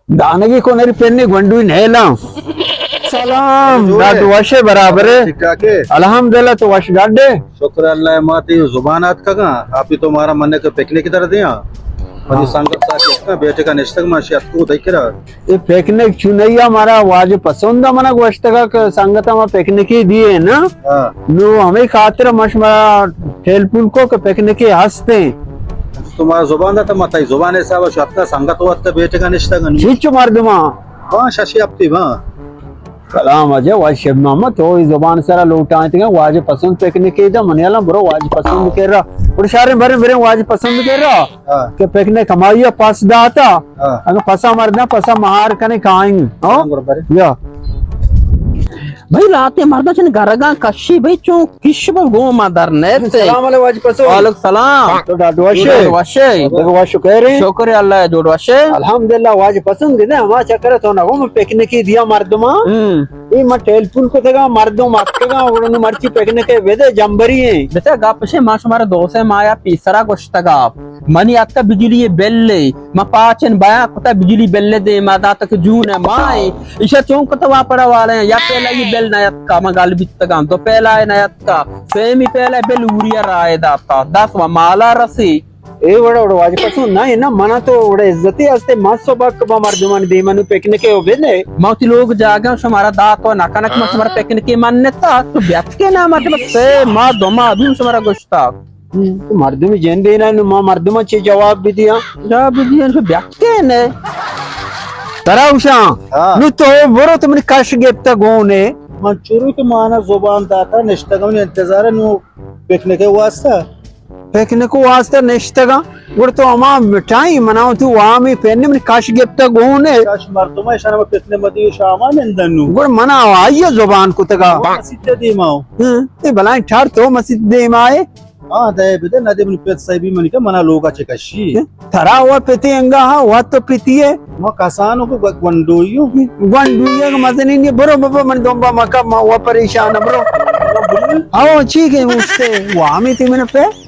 دانگی کو نری پنی گونڈوی نیلاں۔ سلام، جوڑ ہے؟ ڈاڈو وشے برابر ہے؟ ٹھیک ٹھاک ہے؟ الحمدللہ، تو وش ڈاڈے؟ شکر اللہ، ما تی زبان آتکگاں، آپی تو مارا منے کہ پکنک در دیاں۔ منی ہاں۔ سنگت ساتھی اتکاں، بیٹھے کا نشتگ، ما شی اتکو دئی کرا۔ اے پکنک چونیا مارا واجہ پسند، منا گوشتگا کہ سنگت ما پکنکی دیے نا۔ ہاں۔ نو ہمیں خاطر ما شما ٹیلیفون کو کہ پکنکی ہستے۔ تو مارا زبان داتا، ما تئی زبان حساب شو اتکا، سنگت وقت بیٹھے کا نشتگ۔ چیچو مردماں؟ ہاں، ششی ہفتے، ہاں۔ سلام اجے، واجہ شیب محمد، تو ای زبان سرا لوٹائیں تگا، واجہ پسند پکنکی دا، منی الان برو واجہ پسند کر رہا۔ اور شارے برے برے واجہ پسند کر رہا۔ ہاں۔ کہ پکنک ہمائی پاس داتا۔ ہاں۔ اگر پسا مردہ، پسا مہار کنے کائیں۔ ہاں؟ برابر۔ یا۔ بھئی، راتے مردہ چن گرگاں کشی، بھئی، چون کش بہ گوں ما در نیت۔ سلام علیکم واجہ پسند۔ وعلیکم سلام۔ تو ڈاڈو وشے؟ ڈاڈو وشے۔ بگو وشو کہہ رہے ہیں۔ شکر اللہ، جوڑ وشے۔ الحمدللہ، واجہ پسند گدے، ہما چکر تو نہ گو، من پکنکی دیا مردماں۔ ہم۔ اے ما ٹیلیفون کو تگا، مردم اتکگا، انہوں مرچی پکنک بدے، جمبری ہیں۔ بچا گپ شے، ما شمارا دو سے مایا پیسرا گوشتگا۔ منی اتکا بجلی بل، ما پاچن بیان کتا بجلی بل دے، ما داتا کہ جون ہے، ما ہے۔ ایشا چون کتا واپڑا والے ہیں، یا پہلا یہ بل نہ اتکا، ما گل بیتگاں، دو پہلا ہے نہ اتکا، سیمی پہلا بل اوریا رائے داتا، دس و مالا رسی۔ اے وڑا وڑا واجہ پسند نہ ہے نا، منا تو وڑا عزتی ہستے، ما سو بک با مردمان دیمنو پکنکے ہو بدے۔ ما تی لوگ جاگا شمارا دات و نکنک، ما شمارا پکنکے من نتا، تو بیت کے نا مردم سے ما دو ما دون شمارا گوشتا۔ ہم، تو مردمی جند اینا، نو ما مردم چے جواب بدیاں؟ جواب بدیاں، تو بیت کے نے۔ ترا اوشاں، ہاں۔ نو تو برو تو منی کش گپتا گونے۔ من چرو تو مانا زبان داتا نشتگم انتظار نو پکنک واسطہ۔ پکنک واسطہ نشتگا۔ گڑ تو ہما مٹھائی منا تو وامی پہنے منی کش گپتا گونے۔ کش مردم ہے، شانا پتنے مدی شاما نندن نو۔ گڑ منا آئیے زبان کتگا۔ مسیت دیما ہو۔ ہاں، اے بلائیں ٹھار تو مسیت دیما ہے۔ ہاں، دے بدے، نہ دے منی پت صاحبی منی کہ منا لوگا چہ کشی۔ ترا و پتی انگا ہا، و تو پتی ہے۔ ما کسانو کو گونڈویو۔ گونڈویو کہ مزنی نی، برو بابا من دنبا مکا، ما و پریشان، برو۔ ہاں، چی کہ اوشتے، و ہمیں تی من پہ۔